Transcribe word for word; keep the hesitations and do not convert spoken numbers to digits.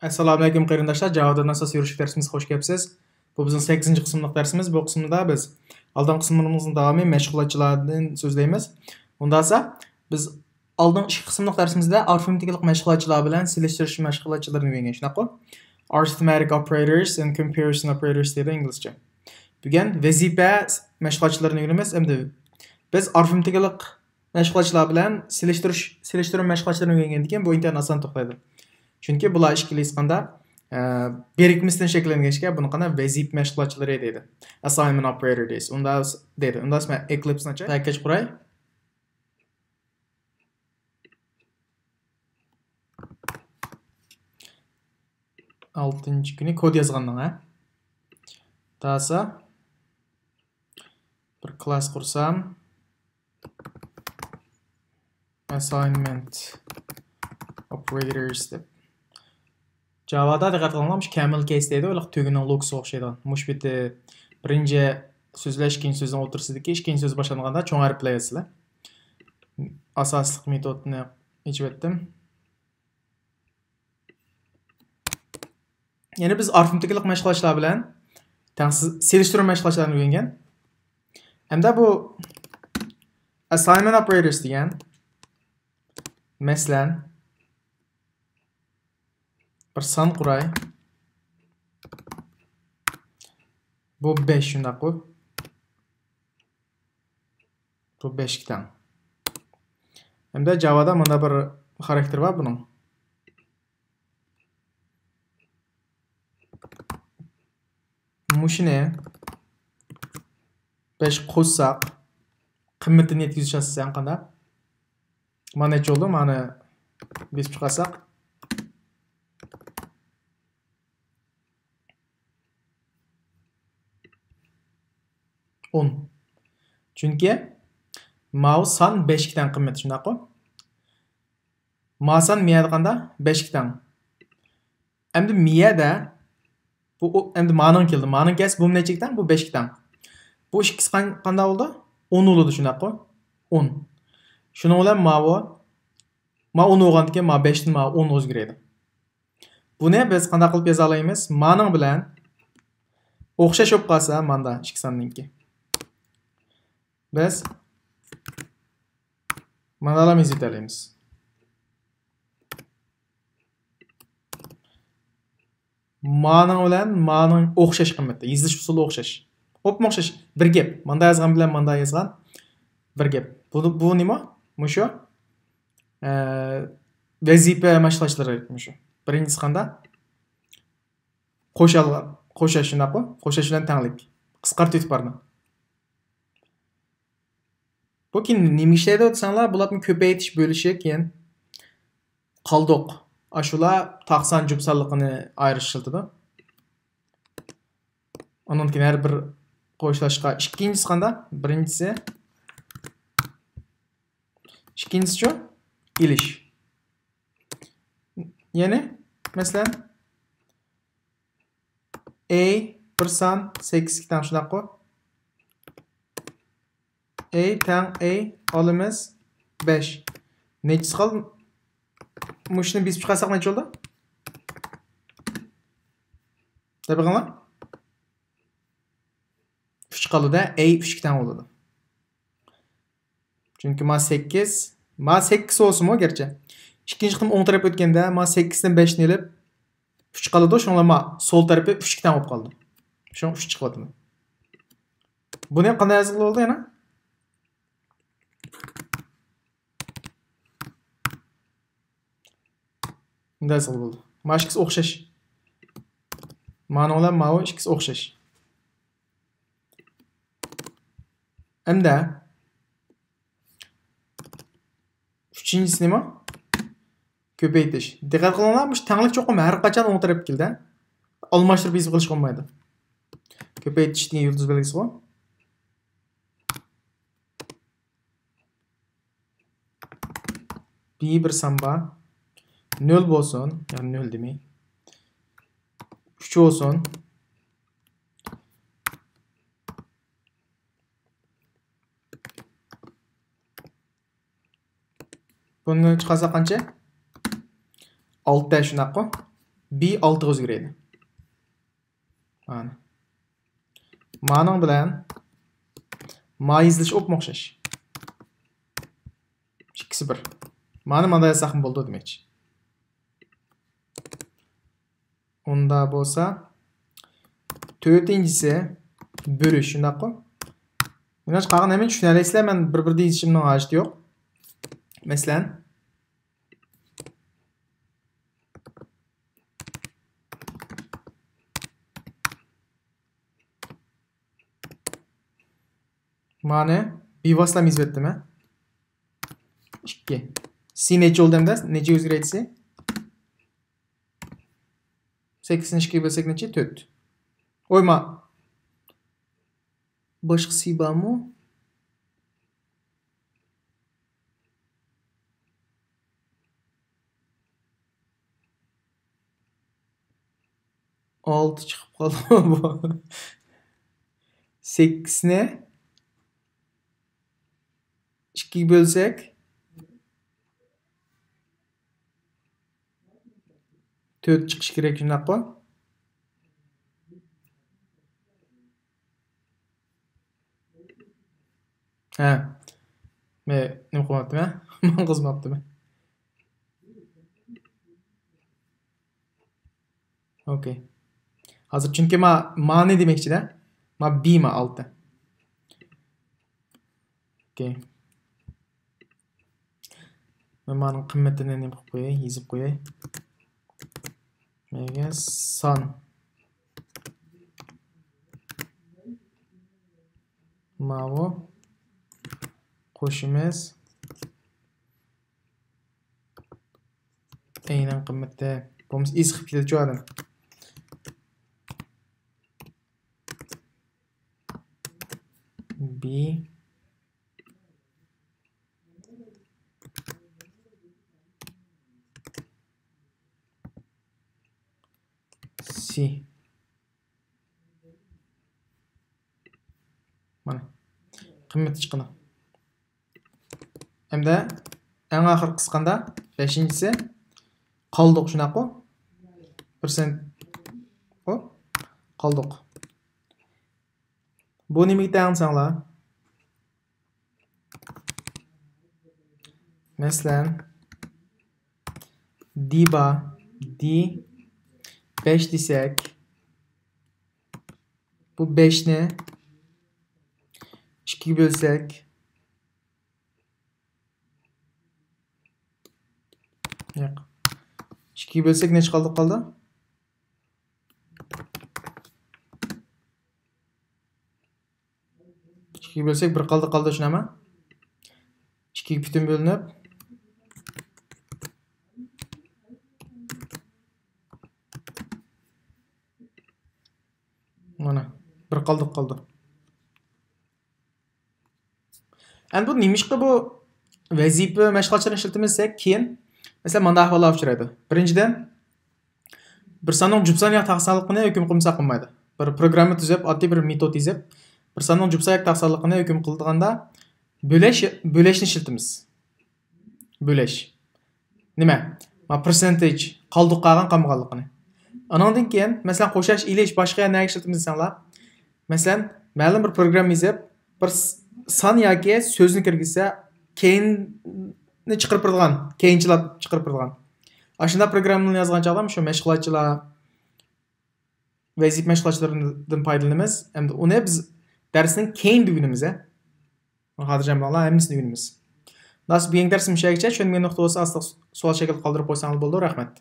ئەسسالامۇئەلەيكۇم قېرىنداشلار، جاۋادىن ئاساس يۈرۈشلۈك دەرسىمىزگە خوش كەپسىز. بۇ بىزنىڭ سەككىزىنچى قىسىملىق دەرسىمىز. بۇ قىسىمدا بىز ئالدىنقى قىسىملىرىمىزنىڭ داۋامى مەشغۇلاتچىلاردىن سۆزلەيمىز. ئۇنداسا بىز ئالدىنقى ئىككى قىسىملىق دەرسىمىزدە ئارىفمېتىكىلىق مەشغۇلاتچىلار بىلەن سېلىشتۇرۇش مەشغۇلاتچىلىرىنى ئۆگەنگەن، شۇنداققۇ؟ Arithmetic operators and comparison operators دەيدۇ ئىنگلىزچە. بۈگۈن ۋەزىپە مەشغۇلاتچىلىرىنى ئۆگىنىمىز. ئەمدى بىز ئارىفمېتىكىلىق مەشغۇلاتچىلار بىلەن سېلىشتۇرۇش، سېلىشتۇرما مەشغۇلاتچىلىرىنى ئۆگەنگەندىن كېيىن بۇ ئىنتايىن ئاسان توختايدۇ. چۈنكى بۇلار ئىككىلىسى قاندا، ئە، بىرىكمىسىدىن شەكىللەنگەچكە بۇنى قانداق ۋەزىپە مەشغۇلاتچىلىرى دەيدۇ. Assignment operator دەيدۇ. ئۇندا دەيدۇ. ئۇندا مەن ئېكلىپسنى ئاچاي. پاككەج قۇراي. ئالتىنچى كۈنى كود يازغاننىڭ، ھە؟ داسا بىر كلاس قۇرسام، assignment operators دەپ. جاۋادا دىققەت قىلىڭلار، مۇشۇ كامېل كەيس دەيدۇ، ھېلىقى تۈگىنىڭ لوگوسىغا ئوخشايدىغان. مۇشۇ بېتى بىرىنچى سۆزلەش، كېيىن سۆزنىڭ ئوتتۇرىسىدىكى ئىككىنچى سۆز باشلانغاندا چوڭ ھەرپ بىلەن يازىسىلەر. ئاساسلىق مېتودنى ئېچىۋەتتىم. يەنى بىز ئارىفمېتىكىلىق مەشغۇلاتچىلار بىلەن تەڭسىز سېلىشتۇرما مەشغۇلاتچىلارنى ئۆگەنگەن. ئەمدى بۇ assignment operators دېگەن، مەسىلەن، بىر سان قۇراي. بۇ بەش، شۇنداققۇ؟ بۇ بەشكە تەڭ. ھەمدە جاۋادا مۇنداق بىر خاراكتېر بار بۇنىڭ. مۇشۇنى بەش قوشساق، قىممىتىنى يەتكۈزۈش ئاساسەن قانداق؟ مانا نەچچە بولدى؟ مانا بېسىپ چىقارساق. ئون. چۈنكى ماۋۇ سان بەشكە تەڭ قىممىتى، شۇنداققۇ؟ ما سان مىيەدە قاندا؟ بەشكە تەڭ. ئەمدى مىيەدە بۇ، ئەمدى مانىڭ كەلدى. مانىڭ كەلسە بۇمۇ نەچچىگە تەڭ؟ بۇ بەشكە تەڭ. بۇ ئىككىسى قان-، قانداق بولدى؟ ئون بولىدۇ، شۇنداققۇ؟ ئون. شۇنىڭ بىلەن ماۋۇ، ما ئون بولغاندىكىن ما بەشتىن ما ئون ئۆزگىرىدۇ. بۇنى بىز قانداق قىلىپ يازالايمىز؟ مانىڭ بىلەن ئوخشاش بولۇپ قالسا، ماندا ئىككى ساننىڭكى. بىز مانالام يېزىۋېتەلەيمىز. مانىڭ بىلەن مانىڭ ئوخشاش قىممەتتە. يېزىش ئۇسۇلى ئوخشاش. ئوپمۇ ئوخشاش. بىر گەپ. ماندا يازغان بىلەن ماندا يازغان بىر گەپ. بۇ، بۇ نېمە؟ مۇشۇ. ئە، ۋەزىپە مەشغۇلاتچىلىرى مۇشۇ. بىرىنچىسى قاندا؟ قوشالغان. قوشاش، شۇنداققۇ؟ قوشاش بىلەن تەڭلىك. قىسقارتىۋېتىپ بارنىڭ. بۇ كېيىن نېمە ئىشلەيدۇ دېسەڭلار، بۇلارنى كۆپەيتىش بۆلۈشى كېيىن قالدۇق. ئاشۇلار تاق سان، جۈپ سانلىقىنى ئايرىش ئىشلىتىدۇ. ئۇنىڭدىن كېيىن ھەر بىر قوشلاشقا ئىككىنچىسى قاندا؟ بىرىنچىسى. ئىككىنچىسىچۇ؟ ئېلىش. يەنى، مەسىلەن، A بىر سان سەككىزگە تەڭ، شۇنداققۇ؟ A تەڭ A ئالىمىز بەش. نەچچىسى قالدى؟ مۇشۇنى بېسىپ چىقارساق نەچچە بولىدۇ؟ دەپ بېقىڭلار. ئۈچ قالىدۇ، A ئۈچكە تەڭ بولىدۇ. چۈنكى ما سەككىز، ما سەككىز بولسىمۇ گەرچە. ئىككىنچى قېتىم ئوڭ تەرەپ ئۆتكەندە ما سەككىزدىن بەشنى ئېلىپ، ئۈچ قالىدۇ، شۇڭا ما سول تەرىپى ئۈچكە تەڭ بولۇپ قالىدۇ. شۇڭا ئۈچ چىقىۋاتىدۇ. بۇنى قانداق يازغىلى بولىدۇ يەنە؟ مۇنداق يازغىلى بولىدۇ. ما ئىككىسى ئوخشاش. مانىڭ بىلەن ماۋۇ ئىككىسى ئوخشاش. ئەمدى ئۈچىنچىسى نېمە؟ كۆپەيتىش. دىققەت قىلىڭلار، مۇشۇ تەڭلىك چوقۇم ھەر قاچان ئوڭ تەرەپكە كېلىدۇ. ئالماشتۇرۇپ يېزىپ قېلىشقا بولمايدۇ. كۆپەيتىشتىن يۇلتۇز بەلگىسىغۇ. بىر سان بار. نۆل بولسۇن. يا نۆل دېمەي. ئۈچ بولسۇن. بۇنى چىقارساق قانچە؟ ئالتە، شۇنداققۇ؟ بى ئالتىغا ئۆزگىرەيلى. مانا. مانىڭ بىلەن ما يېزىلىشى ئوپمۇ ئوخشاش. ئىككىسى بىر. مانى مانداق يازساقمۇ بولىدۇ دېمەكچى. ئۇندا بولسا، تۆتىنچىسى بۆلۈش، شۇنداققۇ؟ مېنىڭچە قالغان ھەممىنى چۈشىنەلەيسىلەر، مەن بىر-بىر دېيىشىمنىڭ ھاجىتى يوق. مەسىلەن، مانى بىۋاسىتە يېزىۋەتتىم ھە. ئىككى. سى نەچچە بولدى ئەمدى؟ نەچچە ئۆزگىرەيتتى سى؟ سەككىزنى ئىككىگە بۆلسەك نەچچە؟ تۆت. ئويما. باشقا سى بارمۇ؟ ئالتە چىقىپ قالدى بۇ. سەككىزنى ئىككىگە بۆلسەك، تۆت چىقىش كېرەك، شۇنداققۇ؟ ھە. مەن نېمە قىلماپتىمەن؟ ماڭغۇزماپتىمەن. ئوكەي. ھازىر چۈنكى ما، مانى دېمەكچىدە. ما بى ما ئالتە. ئوكەي. مەن مانىڭ قىممىتىنى نېمە قىلىپ قوياي، يېزىپ قوياي. مەگە سان. ماۋۇ. قوشىمىز. ئەينەن قىممىتى. بولمىسا ئېسىقىپ كېتىدىچۇ ئادەم. بى سى. مانا. قىممىتى چىقىدۇ. ھەمدە ئەڭ ئاخىرقى قىسقاندا بەشىنچىسى قالدۇق، شۇنداققۇ؟ پىرسەنت. قالدۇق. بۇ نېمىگە تەڭ دېسەڭلار؟ مەسىلەن، دى بار، دى بەش دېسەك، بۇ بەشنى ئىككىگە بۆلسەك، ياق. ئىككىگە بۆلسەك نەچچە قالدۇق قالدى؟ ئىككىگە بۆلسەك بىر قالدى قالدى، شۇنداقمۇ؟ ئىككىگە پۈتۈن بۆلۈنۈپ. مانا، بىر قالدى قالدى. ئەمدى بۇ نېمىشقا بۇ ۋەزىپە مەشغۇلاتچىلىرىنى ئىشلىتىمىز دېسەك، كېيىن، مەسىلەن، مانداق ئەھۋاللار ئۇچرايدۇ. بىرىنچىدىن، بىر ساننىڭ جۈپ سان يا تاق سانلىقىنى ھۆكۈم قىلمىساق بولمايدۇ. بىر پروگرامما تۈزۈپ، ئاددىي بىر مېتود يېزىپ، بىر ساننىڭ جۈپ سان يا تاق سانلىقىنى ھۆكۈم قىلىدىغاندا، بۆلۈش، بۆلۈشنى ئىشلىتىمىز. بۆلۈش. نېمە؟ ما پىرسەنتېج، قالدۇق قالغان قالمىغانلىقىنى. ئانىڭدىن كېيىن، مەسىلەن، قوشاش، ئېلىش، باشقا يەنە نەگە ئىشلىتىمىز دېسەڭلار. مەسىلەن، مەلۇم بىر پروگرامما يېزىپ، بىر س-، سان ياكى سۆزنى كىرگۈزسە، كەينىنى چىقىرىپ بېرىدىغان، كەينىچىلاپ چىقىرىپ بېرىدىغان. ئاشۇنداق پروگراممىنى يازغان چاغدا شۇ مەشغۇلاتچىلار، ۋەزىپە مەشغۇلاتچىلىرىدىن پايدىلىنىمىز. ئەمدى ئۇنى بىز دەرسنىڭ كېيىن ئۆگىنىمىز، ھە. خاتىرجەم بولۇڭلار، ھەممىسىنى ئۆگىنىمىز. خالاس، بۈگۈنكى دەرسىم مۇشۇ يەرگىچە. چۈشەنمىگەن نۇقتا بولسا، ئاستىغا سوئال شەكلىدە قالدۇرۇپ قويساڭلار بولىدۇ. رەھمەت.